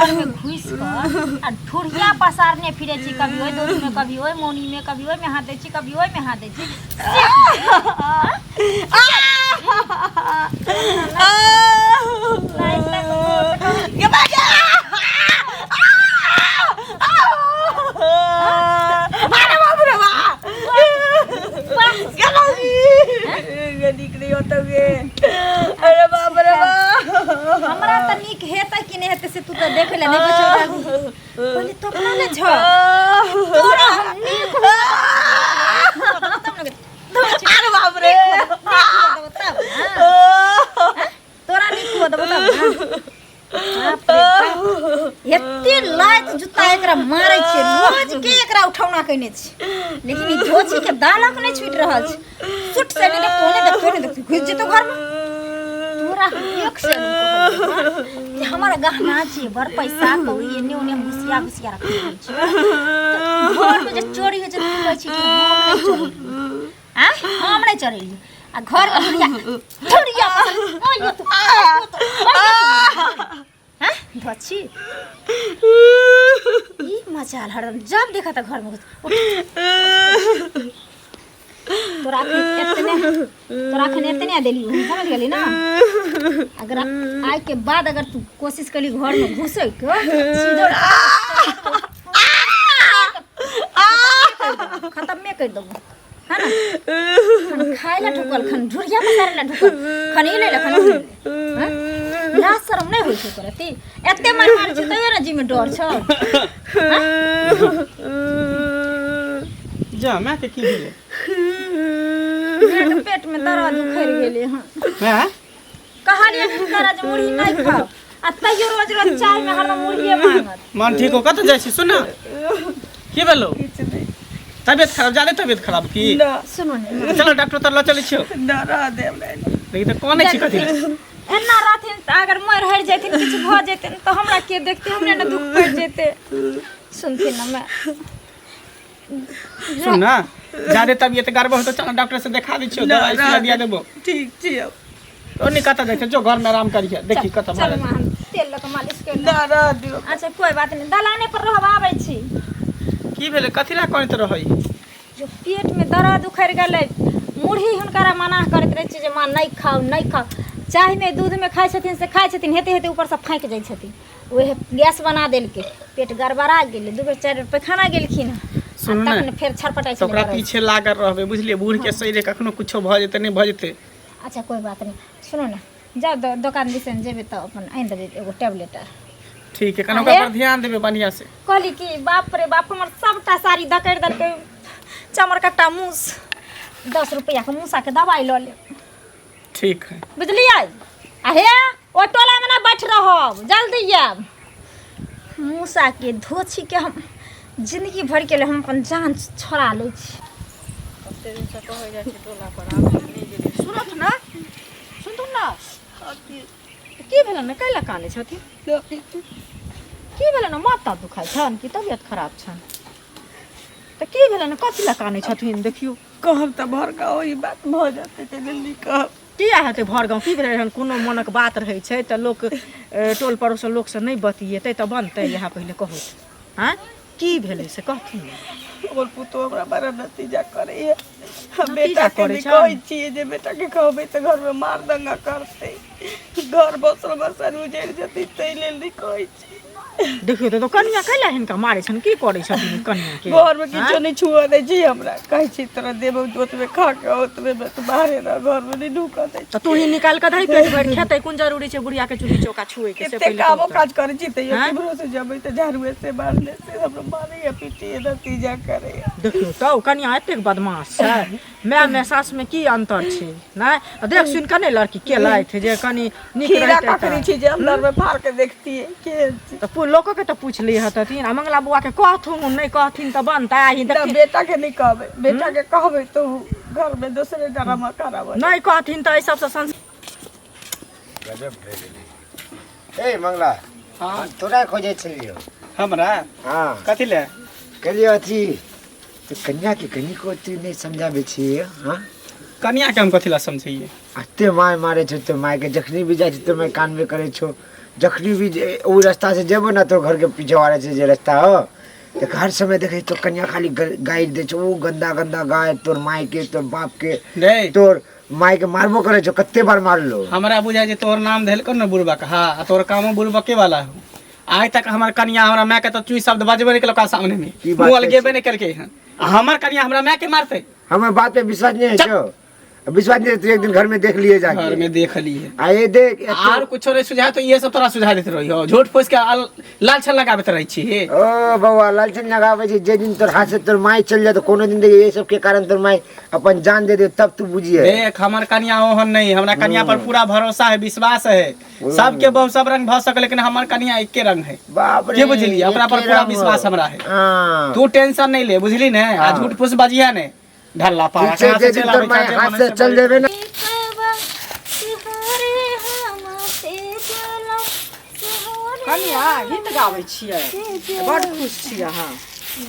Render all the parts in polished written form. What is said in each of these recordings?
घर में घुस कर आ ढुरिया पसारने फिरे छी, कभी ओहि दोरी में, कभी ओहि मौनी में, कभी ओहि में हाथ दै छी, कभी ओहि में हाथ दै छी। अरे बाप रे बाप। हमरा तऽ नीक हेतै कि नहि हेतै से तू तऽ देखै लए नहि बचल रहबही। पहिले तो अपना ने छ तोरा हम नीक हो तब ने। अरे बाप रे। तब ना तोरा नीक हो देबो तब ना। बाप रे बाप, एते लात जूता एकरा मारै छियै रोज के, एकरा उठौना कयने छी, लेकिन ई धोची के दालक नहि छूटि रहल छै। सुट से नहि देखतो, नहि देखतो, नहि देखतो, घुसि जेतौ घरमे। तोरा हम एक से नहि कहलियौ हँ, जे हमर गहना छियै, बड़ पैसा कौड़ी एने ओने हम घुसिया घुसिया रखने छियै, तऽ घरमे जे चोरी होइ छै तऽ तू कहै छी कि हम नहि चोरेलियै। आँय, हम नहि चोरेलियै आ घरमे धुरिया धुरिया आइयो तू, आइयो तू, आइयो तू। हाँ धोची ई मचाल हरदम जब देखा तऽ घरमे घुस। उठ। तोरा अखन एतने, तोरा अखन एतने देली, हम समझ गेली ना। अगर आइ के बाद अगर तू कोशिश करी घर में घुसे के, सीधो खत्म में कर देबो, है ना? खन खाय ला ढुकल, खन ढुरिया पसारे ला ढुकल, खन ई ले ला, खन ऊ ले ले। हाँ? लाज शरम नहीं होइ छौ तोरा? ती एते मार मार छै तैयो ना जी में डर छौ? जा, माय के की भेलै? माय के पेट में दर्द उखड़ि गेलै हँ। माय। कहलियै हुनकरा जे मुरही नहि खाउ, आ तैयो रोज रोज चाय में हरदम मुरहिए मांगत। मन ठीक हो, कतऽ जाइ छी? सुन ना, की भेलौ? किछु नहि। तबियत खराब, ज्यादे तबियत खराब की? ना। सुनू ने। चलो, डॉक्टर तर लऽ चलै छियौ। ना, रह दे हमरा एना। लेकिन तऽ कनै छी कथी लए? एना रहथिन तऽ अगर मरि हरि जेथिन, किछु भऽ जेथिन तऽ हमरा के देखते? हमरे ने दुख पड़ि जेतै। सुनथिन ने माय? सुन ना, ज्यादे तबियत गड़बड़ हो तऽ चल, डॉक्टर से देखा दै छियौ, दवाई सुइया दिया देबो। ठीक छी अब। तो नहीं कतऽ जाइ छै, जो घर में आराम करिहे, देखी कतऽ चल। भऽ माँ, हम तेल लऽ कऽ मालिश कर। ना, रह दियौ। अच्छा, कोई बात नहीं, दलाने पर रहब, आबै छी। की भेलै? कथी लए करैत रहै? जो पेट में दर्द उखड़ि गेलै। मुरही हुनकरा मना करैत रहै छियै जे माँ नहि खाउ, नहि खाउ। चायमे दूधमे खाइ छथिन से खाइ छथिन, हेते हेते ऊपरसँ फाँकि जाइ छथिन, उएह गैस बना देलकै, पेट गड़बड़ा गेलै। 2 बेर 4 बेर पैखाना गेलखिन हँ। आ सुनू ने, तखन फेर छटपटाइ तऽ छलै ओकरा दर्द। पीछे लागल रहबै, बुझलियै? बूढ़ के शरीर, कखनो कुछो भऽ जेतै, नहि भऽ जेतै। अच्छा, कोई बात नहीं। सुनू ने, जाउ दोकान दिसन जेबै तऽ अपन आनि देबै एगो टैबलेट आर। ठीक है, कनि ओकरा पर ध्यान देबै बढ़िआँ से। कहली कि बाप रे बाप, हमर सबटा साड़ी धकड़ि देलकै चमरकट्टा मूस। 10 रुपैआके मूसाके दवाइ लऽ लेब। ठीक है। बुझलियै? आ हे, ओहि टोलामे नहि बैठ रहब, जल्दी आयब। मूसाके धोछीके हम जिंदगी भरिके लेल हम अपन जान छोड़ा लै छी। कते दिनसँ कहै जाइ छै टोला पर आबै लए, नहि गेलै। सुनत ने, सुनथुन ने, की भेलनि ने? कैला कानै छथिन? की भेलनि? माथा दुखाइ छनि कि तबियत खराब छनि? तऽ की भेलनि? कथी लए कानै छथिन? देखियौ। कहब तऽ भर गाँव ई बात भऽ जेतै, ताहि लेल नहि कहब। किया हेतै भर गाँव? की भेलै हन? कोनो मनक बात रहै छै तऽ लोक टोल पड़ोस लोकसँ नहि बतियेतै तऽ बनतै? इएह पहिले कहू। आँय, की भेलै से कहथिन ने। हमर पुतोह हमरा बड़ा नतीजा करैए। हम नतीजा बेटाके करै भी छनि? कहै छियै जे बेटाके कहबै तऽ घरमे मार दंगा करतै, घर बसल बसल उजड़ि जेतै, ताहि लेल नहि कहै छी। देखियौ तऽ कनिया कैला हिनका मारै छनि? की करै छथिन कनिया के? घरमे किछो नहि छुअ दै छी हमरा। कहै छी तोरा देबौ, ओतबे खा के ओतबे तू बाहरे रह, घरमे नहि ढुकऽ दै। तऽ तू ही निकालि कऽ दही, पेट भरि खेतै। कोन जरूरी छै बुढ़िया के चूल्ही चौका छुए के से? कते पहिले कामो कहू तऽ। काज करै छी तैयो आँय? केम्हरो से जेबै तऽ झाड़ुए से बारने से हमरा मारैया पीटैया, नतीजा करैया। देखियौ तऽ, ओ कनिया एतेक बदमाश छै। माय मे सास मे की अंतर छै? नहि आ देख सुनि कऽ नहि लड़की केलथि जे कनि नीक खीरा रहितै। ककड़ी तऽ छी जे अंदरमे फाड़ के देखतियै केहन छी। तऽ लोकोके तऽ पूछि ली हतथिन आ मंगला बौआ के कहथुन। नहि कहथिन तऽ बनतै आही? ना। देखी। बेटा के नहि कहबै। बेटा के कहबै तऽ उ घरमे दोसरे ड्रामा खड़ा। नहि कहथिन तऽ एहि सबसँ संस गजब भए गेलै। ए मंगला। हाँ। तोरा खोजै छलियौ। हमरा? हाँ। कथी ले? कहलियै अथी तऽ कन्याके कनिको तू नहि समझाबै छियै? हाँ। कनिया के हम कथी ला समझैये? एते माय मारै छौ तऽ मायके जखनी भी जाइ छै तऽ माय कानबे करै छौ। जखनी भी जे ओ रास्ता से जेबो ना तो घर के पीछे वाला से जे रास्ता हो तऽ हर समय देखै तो कन्या खाली गारि दै छौ ओ गंदा गंदा गारि तोर माय के तोर बाप के रे तोर माय के मारबो करे छौ कते बार मारलो। हमरा बुझाय जे तोहर नाम धैल कर ने बुड़बक, हाँ, आ तोहर कामो बुड़बके वाला हो। आइ तक हमर कनिया हमरा माय के तऽ चुई शब्द बजबे नहि केलक सामने में, की बात मुँह कहै अलगेबे छी? नहि केलकै हन, आ हमर कनिया हमरा माय के मारतै? हमर बात पे विश्वास नहीं है छौ? विश्वास नहीं है तो एक दिन घर में देख लिए जाके। घर में देख लिए। आ ये देख, आर कुछो नहीं सुझाए तो ये सब तोरा सुझा देते रही हो, झूठ फूस के लालछन लगाबैत रहै छी। ओ बौआ, लालछन लगाबै छी, जे दिन तोर हाथ से तोर माय चल जाए तो कोनो दिन देख ये सब के कारण तोर माय अपन जान दे दे तब तू बुझिए। देख हमर कनिया ओहन नहीं, हमरा कनिया पर पूरा भरोसा है, विश्वास है। सबके बहु सब रंग भ सके लेकिन हमर कनिया एके रंग है। बाप रे, के बुझलिए, ओकरा पर एके पूरा रंग। विश्वास हमरा है। हाँ। तू टेंशन नहीं ले, बुझली ने? आ हाँ। झूठ फूस बजिया ने ढल्ला पारा ठीक छै, कहाँ से जे दिन चल तोर आबै माय छै, हाथ जे से मन से चल जेबे ना। कनिया गीत गाबै छियै, बड खुश छी अहाँ।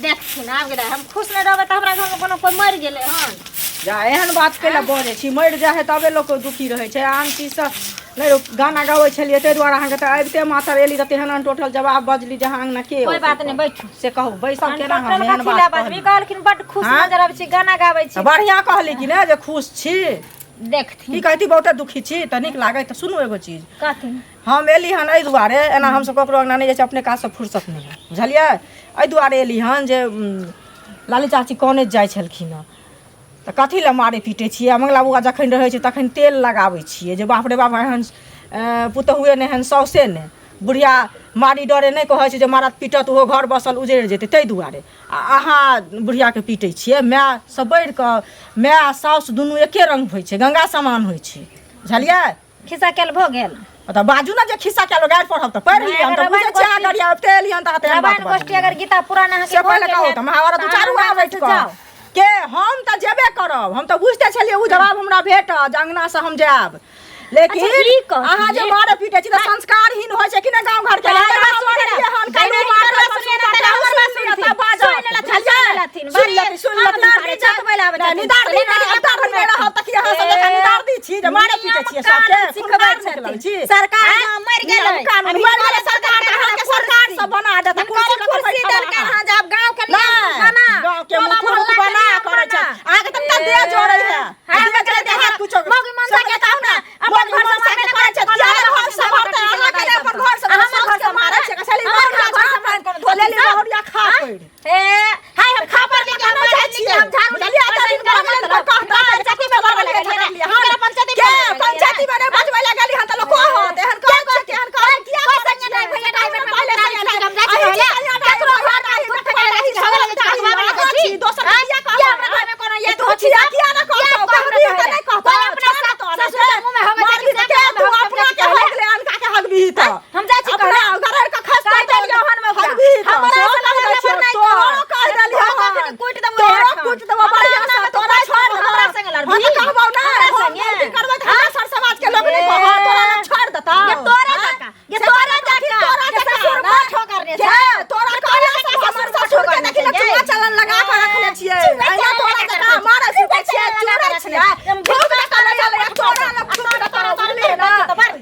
देखथिन आब गेलै, हम खुश नहि रहबै तऽ हमरा घरमे कोनो कोइ मरि गेलै हन? जा एहन बात कैला बजै छी? मरि जाइ है तबे लोक दुखी रहै छै, आन चीजसँ नहि। गाना गाबै छलियै ताहि दुआरे अहाँके तऽ अबिते मातर एली तऽ तेहन अनटोटल जवाब बजली जे अहाँ अङ्गना के कोइ बात नहि, बैठू। से कहू, बैसब केना हम? एहन कथी लए बात बाजबी? कहली? कहलखिन बड खुश हाँ? नजर आबै छी, गाना गाबै छी। तऽ बढ़िआँ कहली कि ने जे खुश छी? देखथिन की कहती, बहुते दुखी छी तऽ नीक लागै। तऽ सुनू एगो चीज। कथी? हम एली हन एहि दुआरे, एना हमसब ककरो अङ्गना नहि जाइ छी, अपने काजसँ फुर्सत नहि है, बुझलियै? एहि दुआरे एली हन जे लाली चाची कॉलेज जाइ छलखिन हँ तऽ कथी लए मारै पीटै छियै? आ मंगला बौआ जखन रहै छै तखन तेल लगाबै छियै जे बाप रे बाप, एहन पुतहुए नहि, एहन साउसे नहि। बुढ़िया मारी डरे नहि कहै छै जे मारत पीटत, ओहो घर बसल उजड़ि जेतै, ताहि दुआरे। आ अहाँ बुढ़ियाके पीटै छियै। मायसँ बढ़ि कऽ माय आ साउस दुनू एके रङ्ग होइ छै, गंगा समान होइ छै, बुझलियै? खिस्सा कयल भऽ गेल? तऽ बाजू ने जे खिस्सा कयल, गारि पढ़ब तऽ पढ़ि लिअ। हम तऽ बुझै छियै अहाँ गारि आबिते एलियै हन तऽ तेहन बात रामायण गोष्ठी अगर गीता पुराण अहाँके से भऽ पहिले गेल कहू हैत, तऽ महाभारत तऽ उचारू अहाँ आबै से जाउ। के हम तऽ जेबे करब। हम तऽ बुझिते छलियै ओ जवाब हमरा भेटत जे अङ्गनासँ हम जायब, लेकिन अच्छा, ई कहथिन अहाँ जे जे- मारे पीटे छी तऽ संस्कारहीन होइ छै कि नहि गाँव घर के? तऽ हमर बात सुनू ने। काल्हि नहि, मारतै, हमर बात परसू सुनिए ने, मारतै, तहन हमर बात सुनि लिअ, सुनथिन। तब बाजत। सुनि लेलथिन, सुनि लेलथिन। सुनि लेथिन, सुनि हम लेथिन। दादी जतबै लए आबै नहि, छथिन। निदार दी, लेकिन नहि, अपन दादी नहि रहब तऽ की अहाँ सब जकाँ निदार दी छी जे मारे पीटे छियै नियम सबके? कानून सिखबै खून निकलल छथिन। छी। सरकार आँय? यहाँ मरि गेलै। नियम कानून अभी मरि गेलै कॉलेज सरकार तऽ अहाँके सरकार सब बना देत। हुनकर कुर्सी लऽ कऽ कुर्सी बैठब देलकनि अहाँ। हँ जे आब गाँव के नियम नहि, बना। गाँव के टोला मुख मोहल्ला के बना नियम करै छै। बना। अहाँके तनिका देह जोड़ै है। हाँ, देह जोड़ै है, हाथ कुछो। मौगी मनसा के कहू ने, अपन घर मौगी से मनसा के करै छै, मारने किया कोनो घर सम्हारतै? अहाँके नहि अपन घर अहाँ हमर घर सम्हारतै, मारै छै, कसली हमर बहुरिया घर खा सम्हारतै, कोनो धोती लेली सब? बहुरिया खा पड़ि। ए, हाय, हम खा पर लेके हम नहि जाइ जाइ छियै, छियै। हम झाड़ू बुझलियै? बर्तन एते दिन करऽ भऽ गेलै, मतलब। कहता, पंचायती में बजबै लए गेलियै ने। हँ, पंचायती में के बजबै लए पंचायती में नहि बजबै लए गेली हन तऽ लोक कहत, एहन करै छै, केहन करै किया कोइ करै संगे छियै? नहि भैया, नहि बेटा, पहिले नहि संगे बेटा, हम जाइ अही छी छी, कहै अहाँ केकरो घर घर नहि थूक बैठबै फेकै लए छी, छी, झगड़ा लगै छी, अहाँ भगवान लगै छी, छी। दोसर आँय? किया किया कहब? हमरा घरमे कोनो ये तू छिया किया ने किया कहतौ? कहब कहबही तऽ कहै? नहि कहतौ। कोइ अपना छोड़ ने तोरा ससुर के मुँहमे हगै छै मारबी कि तऽ से के मुँहमे तू हगै अपना छै के हगले, अनका के हगबही तऽ? हम जाइ छी अपना कहै। गरड़ के खसतौ कहि तऽ देलियौ हन मौका। हगबही तऽ? हमरा सेहो से कहि दै लड़ला छियौ, पर नहि तोरो कर। कहि देलियौ हम हन। अखनी कुटि देबौ तोरो एखन। कुटि देबौ हमरा बढ़िआँ अंगना सँ, मे तू तोरा बैठ छोड़ कऽ हमरा संगे हम लड़बही? तऽ कहबौ नहि, हमरा हम संगे? गलती करबै तऽ हमरा सर समाज के लोक नहि कहत, तोरा लग छोड़ि देतौ। ये तोरे आँय? जकाँ, ये से तोरे कथी जकाँ, तोरा जे जकाँ, ससुर ने? मोट ठोकरने के? छै। तोरा ये कहला तोरे से जकाँ हमर ससुर ससुर के मोट देखी ने ठोकरने चूल्हा छै। चलन लगा कऽ रखने छियै। चूल्हा अहिना चलन तोरा लगा कऽ जकाँ रखने मारै छियै। पीटै छियै, चूल्हा चूरै चलन छियै। थूक दऽ कऽ लऽ चलै, तोरा लग थूक दऽ कऽ बुझलियै ने?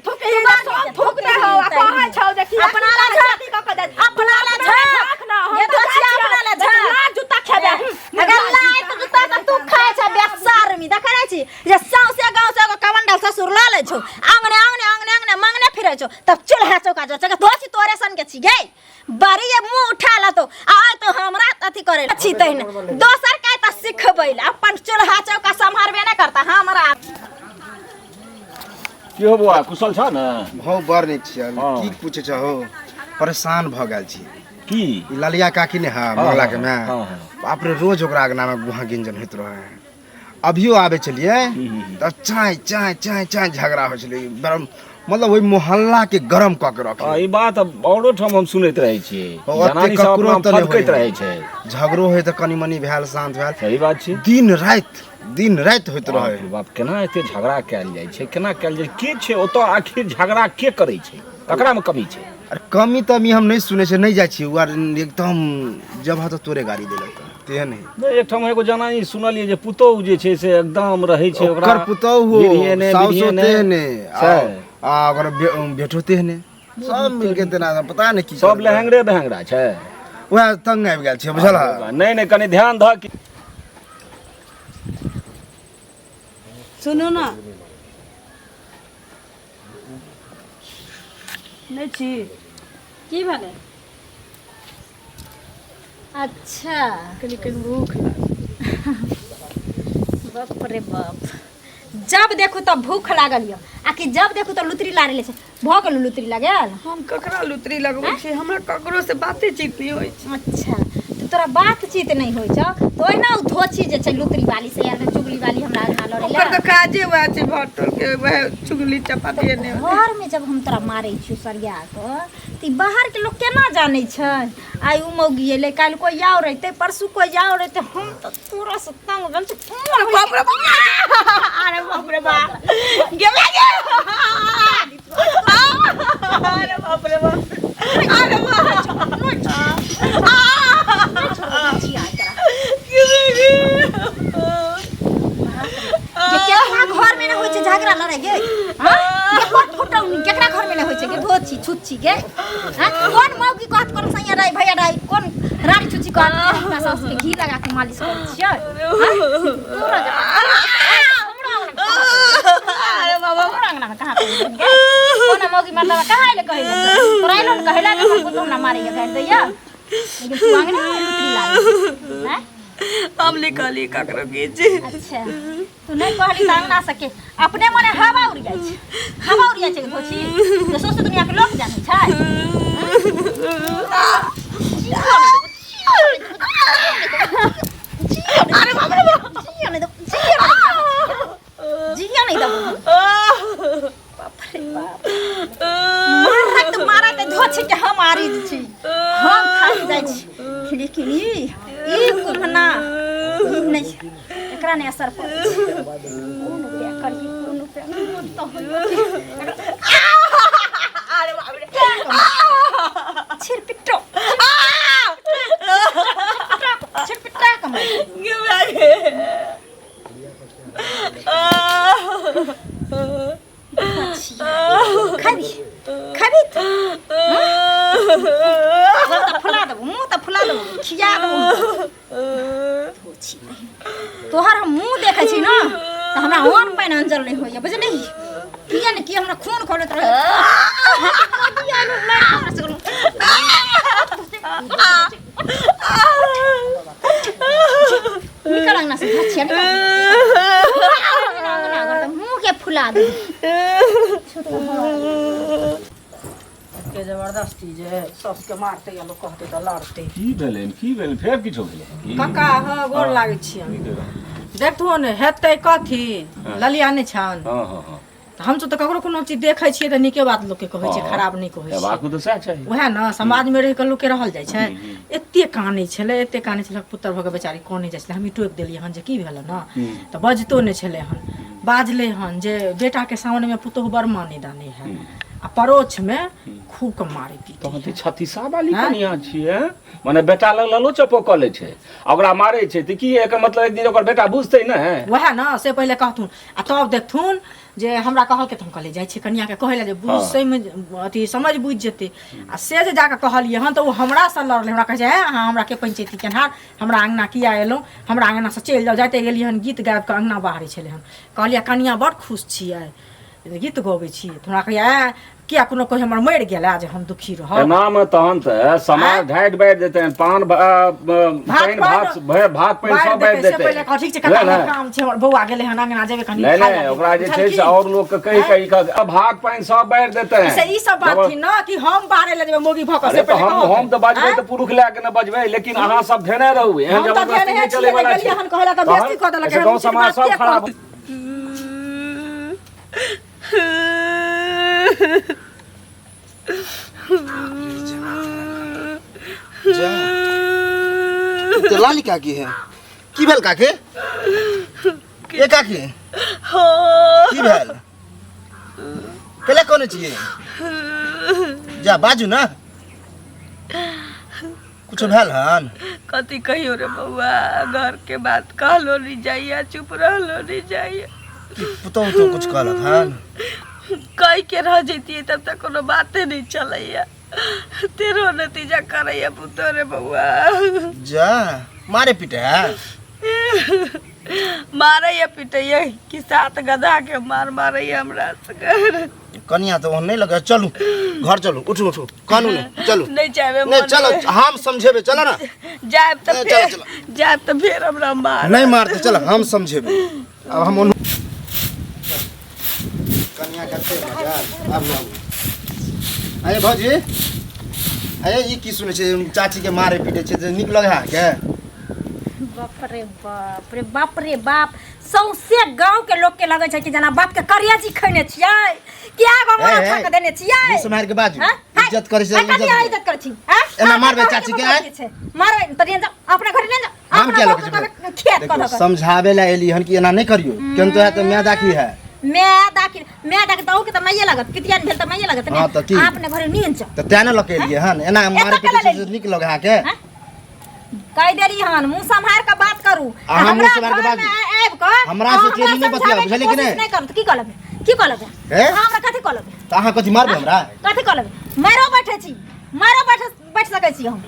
थूकही ने, सब थूक दे हौ, आ कहै छौ जे कि अपना ला झक। अथी कऽ कऽ दे। अपना ला झक। झक ना, हम ये तऽ तो जाइ छियै छियै। अपना ला झक। लात जुत्ता खेबै। अगर लात जुत्ता तऽ तू खाइ छ बेशर्मी, देखै नहि छी जे सौंसे गाँव से एगो कमंडल ससुर लऽ लै छौ, आंगने आंगने आंगने आंगने मांगने फिरै छौ, तब चूल्हा चौका जो छै धोची तोरे सन के छी गे बड़ी ये मुंह उठा लतो आ आइ तो हमरा अथी करे छी तहिने दोसर के तऽ सिखबै ले अपन चूल्हा चौका सम्हारबे नहि करता हमरा। की हो बौआ, कुशल छ ने? हौ, बड़ नीक छियै। हँ। की पूछै छ हौ, परेशान भऽ गेल छी। की? ई ललिया काकी ने है मंगला के माय, हाँ, हाँ। बाप रे, रोज ओकरा अंगना में गुहा गिंजन होइत रहे है। अभियो आबै छलियै तऽ चाय चाय चाय चाय झगड़ा होइ छलै, गरम, मतलब ओहि मोहल्ला के गरम कऽ के रखे। हँ, ई बात औरो ठाम हम सुनैत रहै छियै। ओते जनानी सब ककरो अपना तऽ नहि फदकैत होइए। रहै छै। झगड़ो होइ तऽ कनि मनि भेल, शान्त भेल। सही बात छै। दिन राति दिन राति होइत बाप रहै। रे बाप, केना एते झगड़ा कयल जाइ छै, केना कयल जाइ के छै ओतऽ? आखिर झगड़ा के करै छै? ककरामे कमी छै? अरे कमी तमी हम नहि सुनै छियै, नहि जाइ छियै। ओ आर एकदम जब तऽ तोरे गाड़ी देलक तेहन है। नहि, एकठाम एगो जनानी सुनलियै जे पुतोहु जे छै से एकदम रहै छै ओकर पुतोहु विधिये ने, साउसो विधिये ने। तेहने छै। आ ओकर बेटो तेहने। सब मिलके तेना पता नहि की सब लहंगरे बहंगरा छै। वएह तंग आबि गेल छै बुझल। नहि नहि, कनि ध्यान धऽ कि सुनू ना, नहि छी की भेलै? अच्छा कनि कनि भूख लागल। बाप रे बाप, जब देखू तब भूख लागल यऽ आ कि जब देखू तब लुतरी लागल छै। भऽ गेल लुतरी लागल? हम ककरा लुतरी लगबै छी? हमरा ककरो से बाते चीत नहि होइ छै। अच्छा, तऽ तोरा बातचीत नहि होइ छौ तऽ ओहिना ओ धोची जे छै लुतरी वाली से यार चुगली वाली हमरा आगाँ लड़ै ओकर लए। तऽ काजे वएह छै, भर टोल के वएह चुगली चपाती एने ओने। घर में जब हम तोरा मारै छियौ सरिया कऽ तऽ ई बाहर के लोग केना जानै छै? आइ उ मौगी एलै, काल्हि कोइ आओर अयतै, परसू कोइ आओर अयतै। हम तऽ तोरा से तंग भेल छी। अरे बाप रे बाप, अरे बाप रे बाप, गे गे, अरे बाप रे बाप, अरे बाप। जे केकरा घर में न होइ छै झगड़ा लड़ाई गे? हाँ गे, कोन फुटौनी केकरा घर में न होइ छै गे? धोची छुच्छी गे, हाँ कोन मौगी कहत, कोन सैया राई भैया राई, कोन रानी छुच्छी कहत कि हम अपना सास के घी लगा के मालिश करै छियै? हाँ? तोरा जकाँ हमरो अंगना अरे बाबा, हमरो अंगना में कहाँ कहियो गे? कोन मौगी मर्दाबा कहाँ अइले कहै ले? तोरा अइलो ने कहै ला कि हमर पुतोहु हमरा मारैया गारि दैया, लेकिन तू अंगना में लुतरी लागै हैं? हम नहि कहलियै ककरो किछु। अच्छा, तू नहि कहली तऽ अंगना सके अपने मने हवा उड़ि जाइ छै, हवा उड़ि जाइ छै धोछी जे सौंसे दुनिया के लोक जानै छै। अरे बाप रे बाप, जिया नहि देबो, जिया नहि देबो, जिया नहि देबो। बाप रे बाप, मारत मारत धोछी के हम आरी छी, हम थाकि जाइ छी, लेकिन ई कुम्हना नहि, एकरा नहि असर पड़ै छै। कोन उपाय करियै, कोन उपाय करियै? तऽ होइए। अरे बाप रे, छिरपिट्टो छिरपिट्टा कमाइ। गे गे, खाबी खाबी तू? मुँह तऽ फुला देबो, मुँह तऽ फुला देबो, खिया देबो। तोहर हम मुँह देखै छी ने तऽ हमरा अन्न पानि अंजल नहि होइए, बुझली? किया ने किया हमरा खून खोलैत रहै। निकल अंगना से धचिया, निकल अंगना घर तऽ मुँह के फुला दे। के जबरदस्ती जे सबके मारते या लोक कहते तऽ लड़ते। की भेलै, की भेलै? फेर किछो भेलै की? काका हँ, गोर लागै छियनि। नीके रहू। देखथुन हेतै कथी, ललिया नहि छनि? हँ हँ हँ। तऽ हमसब तऽ ककरो कोनो चीज देखै छियै तऽ नीके बात लोकके कहै छियै, खराब नहि कहै छियै। हेबाक तऽ सएह चाही। उएह ने समाजमे रहि कऽ लोकके रहल जाइ छै। एते कानै छलै, एते कानै छलै, पुत्र भऽ कऽ बेचारी कानै जाइ छलै। हमही टोकि देलियै हन जे की भेलै ने, तऽ बजितो नहि छलै हन। बाजलै हन जे बेटाके सामनेमे पुतोहु बड़ मानै दानै है आ परोछमे खूब कऽ मारै पीटै। तहन तऽ छत्तीसा वाली कनिया छियै, मने बेटा लग ललो चपो कऽ लै छै आ ओकरा मारै छै, तऽ की एकर मतलब एक दिन ओकर बेटा बुझतै ने? उएह ने, से पहिले कहथुन आ तब देखथुन जे हमरा कहलकै तऽ हम कहलियै जाइ छियै कनियाके कहै लए जे बुझ सहीमे अथी समझ बुझि जेतै। आ से जे जाकऽ कहलियै हन तऽ ओ हमरासँ लड़लै। हमरा कहै छै, हे अहाँ हमरा के पंचायती केनहार, हमरा अङ्गना किया एलहुँ, हमरा अङ्गनासँ चलि जाउ। जाइते गेलियै हन, गीत गाबि कऽ अङ्गना बाहरै छलै हन। कहलियै कनिया बड़ खुश छियै, गीत गबै छी? तऽ हमरा कहैया, ऐं किया, कोनो कोइ हमर मरि गेला जे हम दुखी रहब? एनामे तहन तऽ समाज ढाटि बारि देतनि, पान पानि भात भात पानि सब बारि से देतै। पहिले कह, ठीक छै कका, बुझल ने? काम छै हमर, बौआ गेलै हन अङ्गना, जेबै कनि नहि खाय नहि लए। ओकरा जे छै से बुझलखिन? आओर लोक के कहि कहि कऽ भात पानि सब बारि देतै। से ई सब बात थी ना कि हम बाहरे ले जेबै मोगी भऽ कऽ, से अरे तऽ पहिले हम कहू। हम तऽ बजबै आँय? तऽ पुरुष लए कऽ ने बजबै, लेकिन अहाँ सब धेने रहू, एहन हम तऽ जबरदस्ती धेने नहि छियै, चलै वाला गेलियै छै। हन कहै लए तऽ तहन बेइज्जती कऽ देलकै एहिसँ हन, गाँव उचित समाज बात सब के खराब कहतै? जा, ई तऽ लाली काकी है। की भेल काकी? ए काकी, की भेल? केला कोने छियै? जा, बाजू ना, कुछो भेल हन? कथी कहियो रे बौआ, घर के बात कहलो नहीं जाइए, चुप रहलो नहीं जाइए। कि पुतहु तो कुछ कहलक हन? कहि के रह जैतियै तब तक कोनो बाते नहि चलैया तेरो नतीजा करैया पुतो रे बौआ जा मारे पीटे है मारैया पिटैया कि सात गधा के मार मारैया हमरा सगर कनिया तो ओहन नहीं लगे चलू घर चलू उठू उठू कानू नहीं चलू नहीं चाहबे नहीं चलो हम समझेबे चलो ना जायब तऽ नहीं, चलो, फेर जायब तऽ फेर हमरा मार नहीं मारते चलो हम समझेबे अब हम उन कनिया कते मजा अब ना अरे भौजी अरे ई की सुनै छै चाची के मारे पीटे छै जे नीक लगे है के बाप रे बाप रे बाप रे बाप सौंसे गांव के लोग के लगे छै कि जेना बाप के करिया जी खैने छियै क्या गो ए, माथा ए, के देने छियै मुँह सम्हारि के बाजू हाँ? इज्जत करै छै हाय, कनिया इज्जत इज्जत करै छी हाँ? एना हाँ, मारबै कहै चाची के, के आँय? छै। मारबै तऽ ले जाओ अपना घरे ले जाओ हम अपना क्या बहू लगे के छै? कहबै, खेत देखियौ, कऽ दऽ समझाबे ला एली हन कि एना नहि करियौ केहन तो है तऽ माय दाखी है मैं दाखिल मैं दाखिल तऽ अहूँ के तऽ माइये लागत पितियान भेल तऽ माइये लागत ने हाँ, तऽ की? अपने घरे नींद जाओ तऽ तें ने लऽ के एलियै हन एना मारे एतऽ पीटे केना छै से नीक लगे अहाँके हाँ? कहि देली हन मुँह सम्हार के बात करू अहाँ मुँह हमरा सम्हार के घर बाजू। में आबि कऽ हमरा से अहाँ टेढ़ी नहि बतियाउ, समझाबैके बुझलियै कि कोशिश नहि? नहि करू तऽ की कहलबै की कहलबै हे? अहाँ हमरा कथी कहलबै तऽ अहाँ कथी मारबै हमरा कथी कहलबै मारो बैठे छी मारो बैठ बैठ सकै छी हम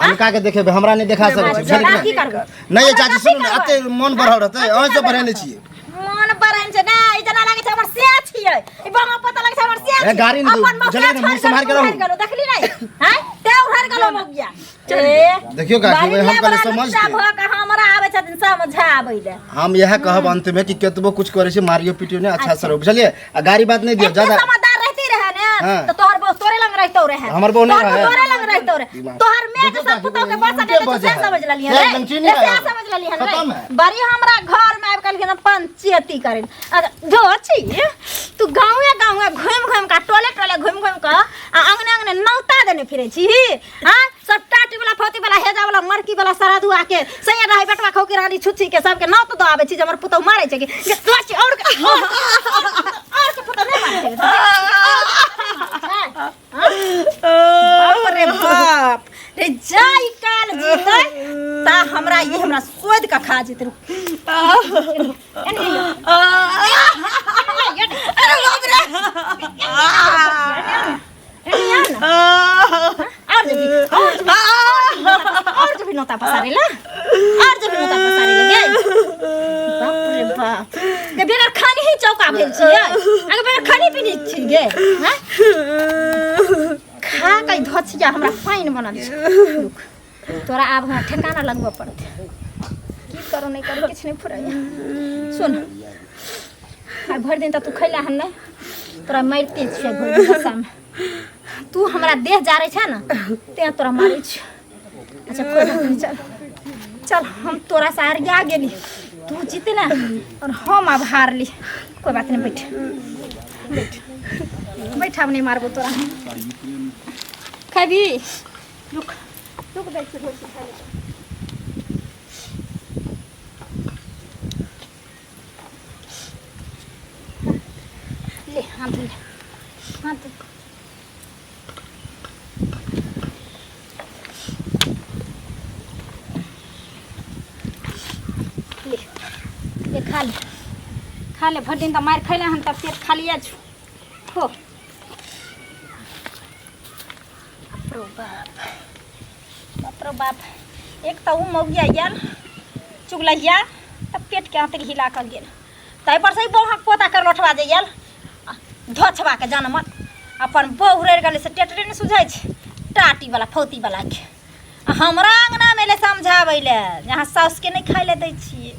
अनका के देखेबै हमरा नहि देखा सकै छी बुझलियै की कि नहि? करबै नहि ये हमरा चाची कथी सुनू ने करबै? एते मन बढ़ल रहतै अहीं से बढ़ेने छियै मन बढ़ेने छै नहि ई जेना लागै छै हमर से छियै ई बाबा पता लागै छै हमर से ए, गाड़ी नहि दू, अपन मौका बुझलियै ने, मुँह छोड़ि सम्हारि के रहू। उधारि गेलौ देखली नहि हैं ते उधारि गेलौ मौगिया ए देखियौ काकी, बड़ी वही हम कहलियै लेबरा समझतै। लुच्चा भऽ कऽ हमरा आबै छथिन समझाबै लए हम इएह कहब अंत में कि केतबो कुछ करै छै मारियो पीटियो नहि अच्छा से रहू बुझलियै आ गाड़ी बात नहि दियौ एते ज्यादा समझदार रहती रहे ने हाँ। तो तोहर बहू तोरे लंग रहतो रहे हमर बहू नहीं तोहर रहे। बहू तोरे लंग रहतो रहे दिमाग। तोहर मैं देखियौ के सब काकी, पुतोह के उल्टे बस दे बजै से है। समझ लेलियै से रे लंगची नहीं से रहे। समझ लेलियै रे खत्म है। बड़ी हमरा घर में आबि कहलखिन पंचायती करेन अरे धो छी तू गाँवे गाँवे घुमि घुमि कऽ टोले टोले घुमि घुमि कऽ आ अंगने अंगने नौता देने फिरै छी हाँ सब टाटी वाला फौती वाला हेजा वाला मरकी वाला सराधु आके सैया रहे बेटवा खौकी रानी छुच्छी के सबके नौत दऽ आबै छी जे हमर पुतहु मारै छै कि जे तो छी और के और के पुतहु नहि मारै छै बाप रे बाप रे जाई काल जीतै ता हमरा ई हमरा सोधि कऽ खा जेतै अरे बाप रे और जबी और जबी और जबी नोता पसारे ला और जबी नोता पसारे ला गे बाप रे बाप गे बेगर खानी ही चौका भेल छियै अगे बेगर खानी पीनी छी गे हैं खा के धोछिया हमरा पानि बनल छै रुक तोरा आब हमरा ठेकाना लगबऽ पड़तै की करू नहि करू किछु नहि फुराइया सुन आइ भरि दिन तऽ तू खैला हन नहि तोरा मारिते छियै भरि दिन गुस्सामे तू हमरा देह जारै छै ने तेँ तोरा मारै छियै अच्छा कोइ बात नहि चल चल हम तोरा से अरिया गेली तू जीतला और हम आब हारली कोई बात नहीं बैठ बैठ बैठ आब नहीं मारबो तोरा हम खेबी रुक रुक दै छी रोटी खा ले। ले हाथ धो ले हाथ धो ले ले खा ले खा ले भरि दिन तऽ मारि खैले हन तऽ पेट खालिए छौ खो बाप रो बाप बाप रो बाप एक तऽ ओ मौगिया आयल चुगलैया तऽ पेटके आँतरी हिला कऽ गेल ताहिपर से बौहक पोता कर लोठवा जे आयल धोछबाके जनमल अपन बहु रहि गेलै से टेटरे नहि सुझै छै टाटीवला फौतीवलाके आ हमरा अङ्गनामे एलै समझाबै लए जे अहाँ साउसके नहि खाइ लए दै छियै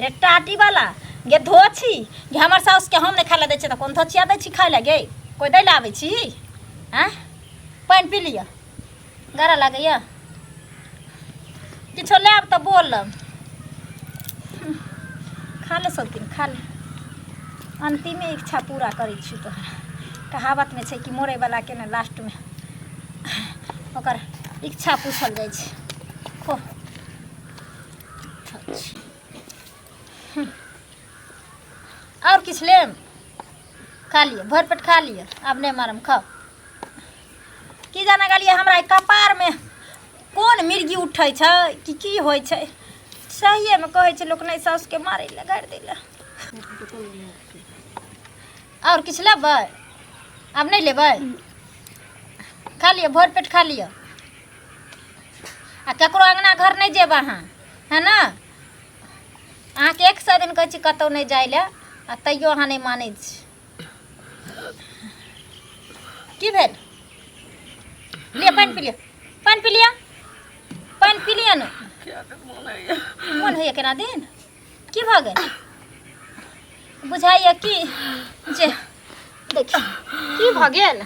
रे टाटीवला गे धोछी जे हमर साउसके हम नहि खाइ लए दै छियै तऽ कोन धोछिया दै छी खाइ लए गे कोइ दै लए आबै छी आँय पानि पी लिअ गरा लागैए किछो लेब तऽ बोलब खा ले सब दिन खा ले अन्तिमे इच्छा पूरा करै छी तोहर कहावतमे छै कि मरैवलाके ने लास्टमे ओकर इच्छा पूछल जाइ छै खो आओर किछु लेब खा लिअ भरि पेट खा लिअ आब नहि मारम खाउ की जाने गेलियै हमरा ई कपारमे कोन मिर्गी उठै छै कि की होइ छै सहिएमे कहै छै लोक नहि सासुके मारै लए गारि दै लए। आओर किछु लेबै? आब नहि लेबै? खा लिअ, भरि पेट खा लिअ। आ ककरो अङ्गना घर नहि जेब अहाँ, है ने? अहाँके 100 दिन कहै छी कतहु नहि जाइ लए, आ तैयो अहाँ नहि मानै छी। की भेल? लिअ पानि पी लिअ, पानि पी लिअ, पानि पी लिअ ने। मोन होइए केना दिन? की भऽ गेल? बुझाइए कि जे देखियौ की भऽ गेल।